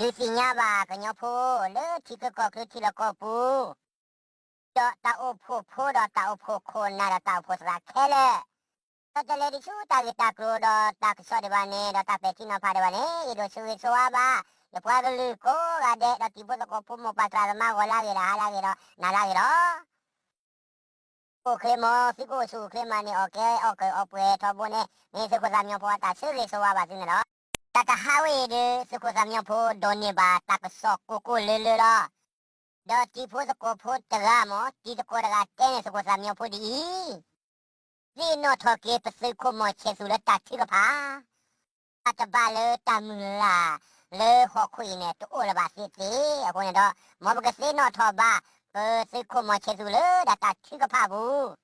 သုသ့ၣ်ညါဘၣ်ကညီဖိလၢထံချၢကီၢ်ချၢထံလီၢ်ကီၢ်ပူၤ ဒီးတၢ်အိၣ်ဖှိၣ်ဖိဒီးတၢ်အိၣ်ဖှိၣ်ခိၣ်နၢ်ဒီးတၢ်အိၣ်ဖှိၣ်သရၣ်ခဲလၢာ်, ဒီးတလဲၤဒံးဆူတၢ်ဂ့ၢ်တၢ်ကျိၤဒီးတၢ်ကစီၣ်ဒံးဘၣ်န့ၣ် ဒီးတၢ်ပဲာ်ထံနီၤဖးဒံးဘၣ်န့ၣ် ယဒိးဆိၣ်ဂ့ၤဆိၣ်ဝါဘၣ် ယပှၤကလုာ်ကိးဂၤဒဲး ဒီးတံၤဖိသကိးဖိမိၢ်ပၢ်သရၣ်သမါဂီၤလၢအဂ့ၤဒီးဟါလၢအဂ့ၤဒီးနၤလၢအဂ့ၤလီၤ. အိၣ်ချ့မး သုကအိၣ်ဆူၣ်အိၣ်ချ့မၤန့ၢ်အီၣ်ကဲအီၣ်ကၢအီပှဲၤထီဘိန့ၣ် မ့ၢ်သုးခိၣ်သးမံညီဖိအတၢ်ဆိၣ်ဂ့ၤဆိၣ်ဝါဘၣ်သုန့ၣ်လီၤ. တၢ်တဟါဝဲအံၤဒီး သုးခိၣ်သးမံညီဖိဒိးန့ၢ်ဘၣ်တၢ်ကစီၣ်ကိၢ်ကိၢ်လၢလၢလီၤ. ဒီးတံၤဖိသကိးဖိတဂၤမ့ၢ် တံၤသကိးတဂၤတဲန့ၣ်သုးခိၣ်သးမံညီဖိဒ်အံၤ, သ့ၣ်နီၣ်ထီၣ်က့ၤပသုးခိၣ်မီၤဆဲးသူၣ်လၢတၢ်ထုကဖၣ် တၢ်တဘၣ်လၢတၢ်မုၢ်လၢ်လၢဟီၣ်ခိၣ်အံၤန့ၣ် တအိၣ်လၢၤဘၣ်သ့သ့. အဃိန့ၣ်ဒီး မ်ပကသ့ၣ်နီၣ်ထီၣ်ဘၣ် ပသုးခိၣ်မီၤဆဲးသူၣ်လၢဒၣ်တၢ်ထုကဖၣ်အပူၤ,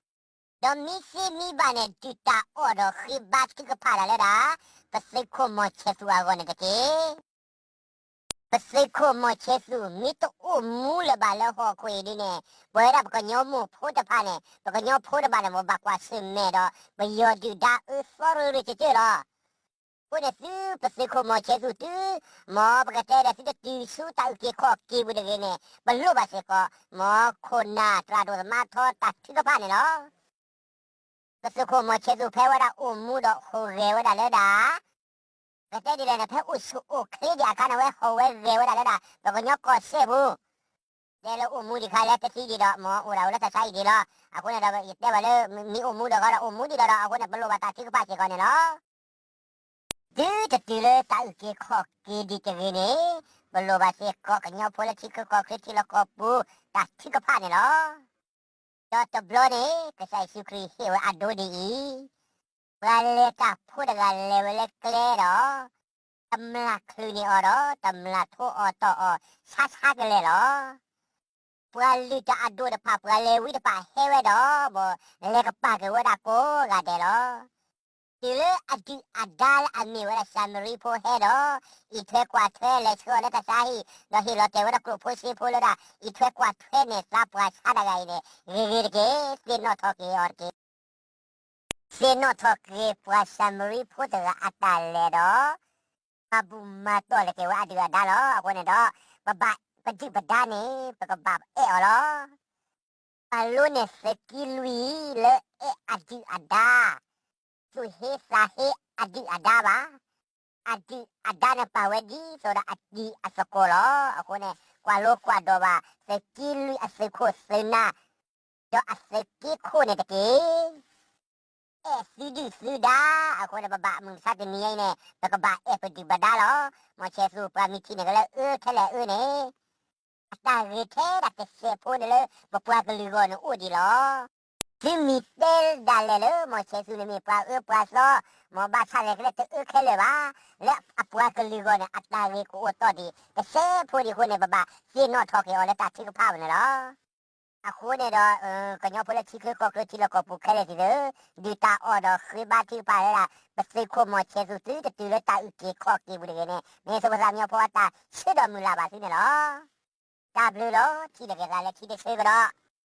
ဒီးမ့ၢ်သ့မ့ၢ်ဘၣ်န့ၣ် ဒုၣ်တၢ်အီၣ်ဒီးဃ့ဘါထုကဖၣ်တၢ်လၢဒၣ် ပသုးခိၣ်မီၤဆဲးသူၣ်အဂီၢ်န့ၣ်တက့ၢ်. ပသုးခိၣ်မီၤဆဲးသူၣ် မ့ၢ်တအိၣ်မူလၢၤဘၣ်လၢဟီၣ်ခိၣ်အံၤဒ်န့ၣ် ပဝဲဒၣ်ပကညီမိၢ်ဖိတဖၣ်န့ၣ် ပကညီဖိတဖၣ်န့ၣ် မ်ပဘၣ်ကွၢ်ဆၢၣ်မဲာ်ဒီး ပယီၤဒုၣ်ဒါအၢသီရ့ရ့ကၢၢ်ကၢၢ်လီၤ. အဃိန့ၣ်သုပသုးခိၣ်မီၤဆဲးသူၣ်တုၤ မ်ပကတဲဒီးသုတတုၤဆူတၢ်အုၣ်က့ၤခီၣ်က့ၤပူၤတဂ့ၤန့ၣ် ပလိၣ်ဘၣ်စ့ၢ်ကီး မ်ခိၣ်နၢ်သရၣ်ဒိၣ်သမါထီတၢ်ထုကဖၣ်န့ၣ်လီၤ. ပသုးခိၣ်မီၤဆဲးသူၣ်ဖဲဝဲဒၣ်အိၣ်မူဒီးဟူးဂဲၤဝဲဒၣ်လၢဒၣ် ပတဲဒ်လဲၣ်န့ၣ် ဖဲအိၣ်ဆူၣ်အိၣ်ချ့ဒံးအခါန့ၣ် အဝဲဟူးဝဲဂဲၤဝဲဒၣ်လၢဒၣ် ပကညီကီၢ်စဲၣ်ပူၤ တဲလၢအိၣ်မူဒံးခါလၢတသံဒံးဒီး မ်အိၣ်ဒၣ်ဝဲလၢတၢ်ဆါအံၤဒံးလီၤ. အဃိန့ၣ်ဒီး ယတဲဘၣ်လၢ မ့ၢ်အိၣ်မူဒီးဃီဒီးအိၣ်မူဒံးဒီးဒီး အဃိန့ၣ် ပလိၣ်ဘၣ်တၢ်ထုကဖၣ်စ့ၢ်ကီးန့ၣ်လီၤ. တုၤတတုၤလၢတၢ်အုၣ်က့ၤခီၣ်က့ၤဒံးတဂ့ၤန့ၣ် ပလိၣ်ဘၣ်စ့ၢ်ကီးကညီဖိလၢထံချၢကီၢ်ချၢထံလီၢ်ကီၢ်ပူၤ တၢ်ထုကဖၣ်န့ၣ်လီၤ. ဒီးတဘျီန့ၣ် ကစၢ်ယ့ၣ်ၡူးခရံာ်ဟ့ၣ်ဝဲအဒိဒ်အံၤ, ပှၤလဲၤတၢ်ဖိတဂၤလဲၤဝဲလၢကျဲဒီး တမျာ်ချုးန့ၢ်အီၤဒီး တမျာ်ထိအီၤတီၢ်အီၤ ဆါဆါကလဲာ်လီၤ. ပှၤလုၢ်တၢ်အဒိၣ်တဖၣ် ပှၤလဲၤဝံတဖၣ်ဟဲဝဲဒီး မ်လဲၤကပၤက့ၤဝဲဒၣ်ကိးဂၤဒဲးလီၤ. တုၤလၢအဒုၣ်အဒါလၢအမ့ၢ်ဝဲဒၣ်ၡၤမရံဖိဟဲဒီး အံးထွဲကွၢ်ထွဲလဲၤဆှၢအီၤလၢတၢ်ဆါဟံၣ် ဒီးဟ့ၣ်လီၤတဲာ်ဝဲဒၣ်ကျိာ်ဖိစ့ဖိလၢဒၣ် အံးထွဲကွၢ်ထွဲန့ၢ်သး ပှၤဆါတဂၤအံၤန့ၣ် ဂ့ၤဂ့ၤတက့ၢ်, သ့ၣ်နီၣ်ထီၣ်က့ၤအီၤတက့ၢ်. သ့ၣ်နီၣ်ထီၣ်က့ၤပှၤၡၤမရံဖိတဂၤအတၢ်လဲၤဒီး မၤဘူၣ်မၤတီၢ်လၢက့ၤဝဲအဒုၣ်အဒါလီၤ. အဃိန့ၣ်ဒီး ပဘၣ်ပဒုၣ်ပဒါန့ၣ် ပကဘၣ်အဲၣ်အီၤလီၤ. ပာ်လိန့ၢ်သုးက့လွံၢ်လၢအဲၣ်အဒုၣ်အဒါ, သူၣ်ဟ့သးဟ့အဒုၣ်အဒါဘၣ်. အဒုၣ်အဒါန့ၣ်ပာ်ဝဲဒ်သိးဒီးအတံၤအသကိးလီၤ. အဃိန့ၣ် ကွၢ်လိကွၢ်ဒိးဘၣ် သုးက့လွံၢ်အသုးခိၣ်သုးနၢ် ဒီးအသုးက့ခိၣ်န့ၣ်တက့ၢ်. အဲၣ်သုဒုၣ်သုဒါ, အဃိန့ၣ် ပဘၣ်မုၢ်မဆါတနံၤအံၤန့ၣ် ပကဘၣ်အဲၣ်ပဒုၣ်ပဒါလီၤ. မီၤဆဲးသူၣ်ပှၤမ့ၢ်ထံၣ်န့ၣ်ကလၢအၢထဲလဲၣ်အၢန့ၣ် အတၢ်ဂ့ၤထဲဒၣ်တစဲးဖိန့ၣ်လၢပပှၤကလုာ်ဂီၢ်န့ၣ်အိၣ်ဒံးလီၤ. သုမ့ၢ်တဲဒၣ်လဲာ်လၢ မီၤဆဲးသူၣ်န့ၣ်မ့ၢ်ပှၤအၢပှၤသီ, မ်ဘၣ်ဆၣ်သနာ်က့လၢတအၢခဲလၢာ်ဘၣ်, လၢအပှၤကလုာ်ဂီၢ်န့ၣ် အတၢ်ဂ့ၤကအိၣ်တီၢ်ဒံးတစဲးဖိဒံးအဃိန့ၣ် ပဘၣ်သ့ၣ်နီၣ်ထီၣ်က့ၤအီၤလၢတၢ်ထုကဖၣ်ပူၤန့ၣ်လီၤ. အဃိန့ၣ်ဒီး ကညီဖိလၢထံချၢကီၢ်ချၢထံလီၢ်ကီၢ်ပူၤခဲလၢာ်သ့ၣ်ဧၢ, ဒုၣ်တၢ်အီၣ်ဒီးဃ့ဘါထုကဖၣ်လၢဒၣ် ပသုးခိၣ်မီၤဆဲးသူၣ်တုၤတတုၤလၢတၢ်အုၣ်က့ၤခီၣ်က့ၤပူၤတဂ့ၤန့ၣ် မ့ၢ်သုးခိၣ်သးမံညီဖိအတၢ်ဆၢဒီးမုၢ်လၢ်ဘၣ်သုန့ၣ်လီၤ. တၢ်ဘျုးလီၤ. ထံၣ်လိာ်က့ၤသးလၢခံတဆၢကဒီး.